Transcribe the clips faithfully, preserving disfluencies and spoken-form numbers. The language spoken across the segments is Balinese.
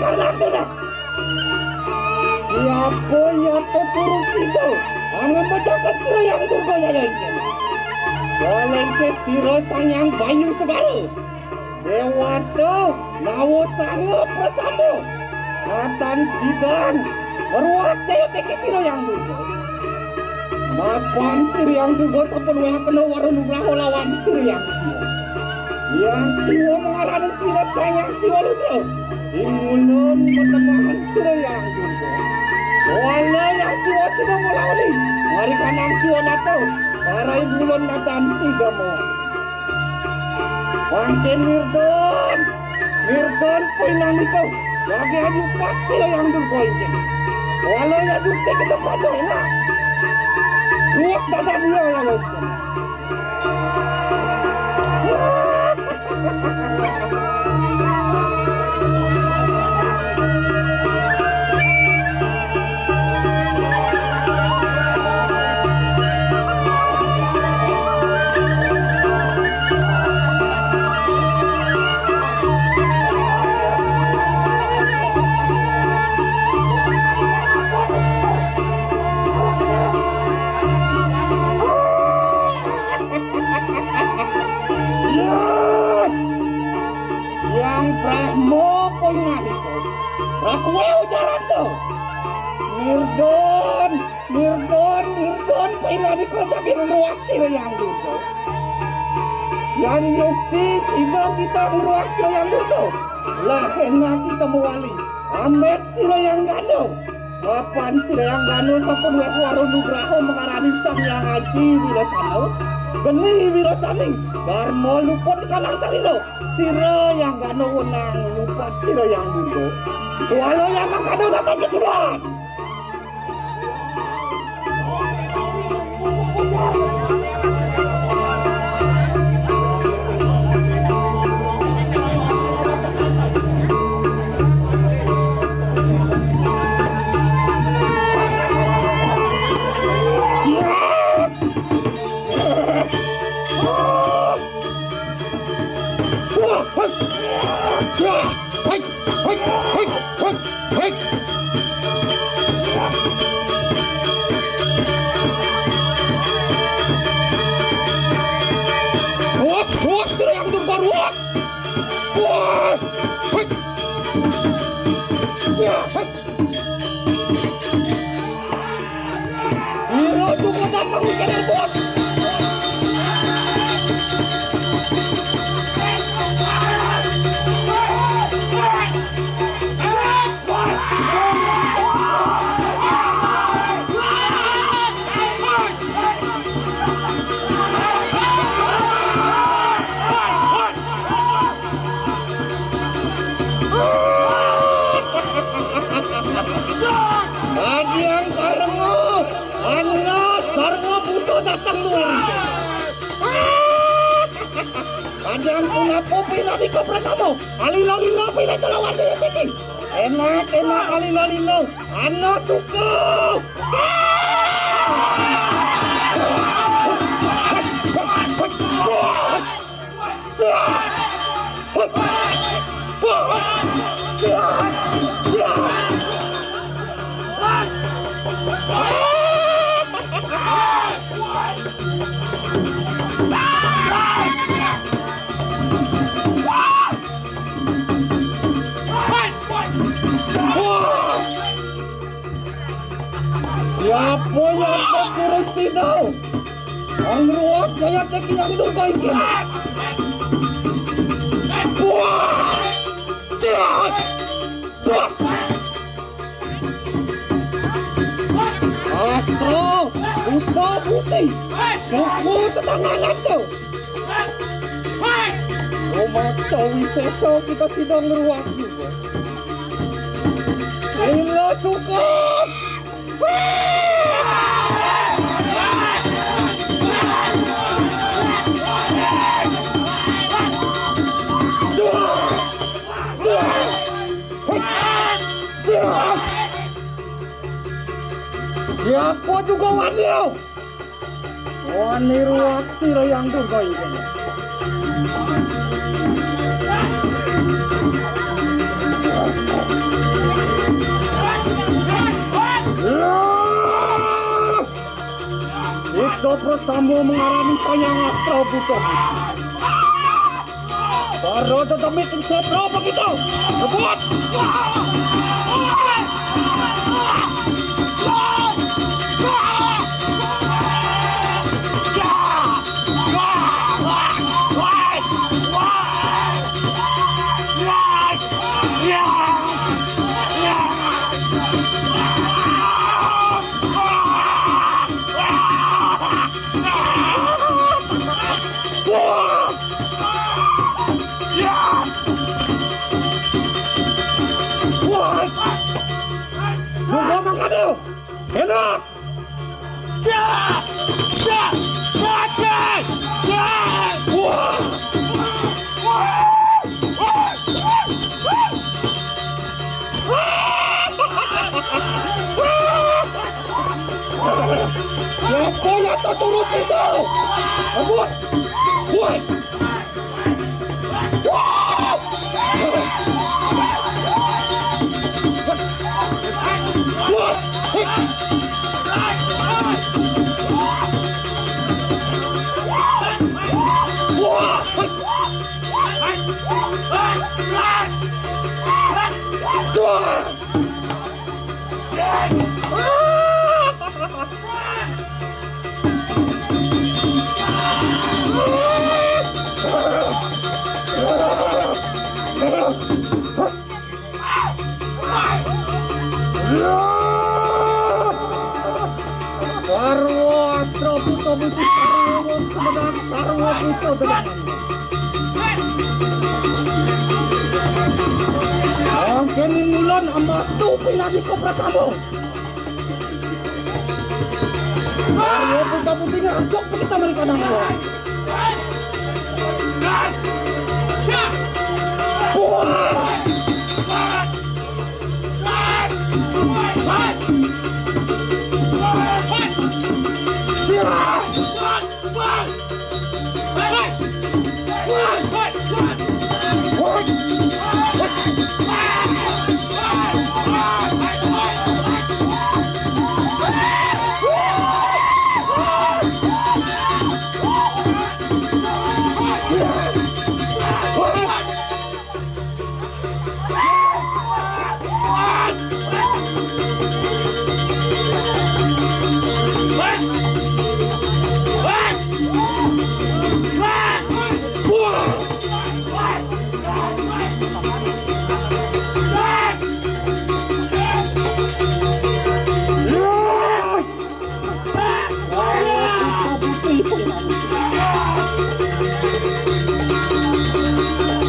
Karna itulah. Siapa yang keturut situ? Angin menjaga sira yang durga yaya ini. Boleh ke sira sanyang bayu segala. Dewata, nawa sanga prasamba. Matan sidan, meruat jaya teki sira yang durga. Mapan sira yang durga sampun wehakena wara nugraha lawan sira yang siwa. Yang siwa mengarani sira sanyang siwa rudra. Ing ulun metemangan sira yang durga. Wala yang siwa sida mulawali. Marikanang siwa nata. Parai ulun natan sida mau. Mangkin Mirdon, Mirdon pinandika, lagi aju pat sira yang durga inggih. Walau ya jute kita pada enak. Duit dadak dia ya lo. Yang Brahma pinandika. Rakuwe ujaranta. Mirdon, Mirdon, Mirdon pinandika daging ruwak sira yang durga. Yan nyukti sida kita ruwak sira yang durga. Lah enak kita mewali. Amet sira yang ganda. Mapan sira yang ganda sampun weh wara nugraha mengarani Sang Hyang Aji Wirasana. Geni Wirasani. Darma luput kanang salira. Sira yang gana wenang ngupat sira yang bunda. Kuala yang mangkana datang ke sira. Ruak, ruak, sira yang dumpa ruak. Wah. Hei. Ya, hei. Sira juga datang di Kenerbon. Adiang karengok. Anak sarwa buta dateng luar. Panjang punapa pinadika pratama? Alila-lila pinadika lawan daya tiki. Enak-enak alila-lila. Ana tuku. Siapa yang terkurung situ? Ang ruwak kaya teki yang tukoy kini. Buah! Cek! Buah! Astro, buta buti, suku tetanganan tu. Rumah tawi seso kita sidang ruwak juga. Lila cukup! Siapa juga wani? Wani ruwak sira yang durga ini. Ito pertama mengalami tayang astro buta. Para tetap meeting setro begitu. Rebut. Wah! Wah! Lu ngomong aduh! Enak! Dah! Dah! Mati! Dah! Wah! Siapa yang tak turut itu? Ampun! Woi! Sarwa Astra Buta Buti Sarwa Wong Sumedang Sarwa Buta Gedangan. Mangkin ulun Embah Tupi Nadika Pratama. Sarwa Buta Buti ngerejok kita mereka nang.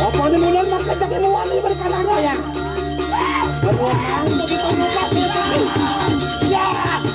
Apa ni mulan makan tak mau wali balik kanan ya? Beruang begitu muka. Ya.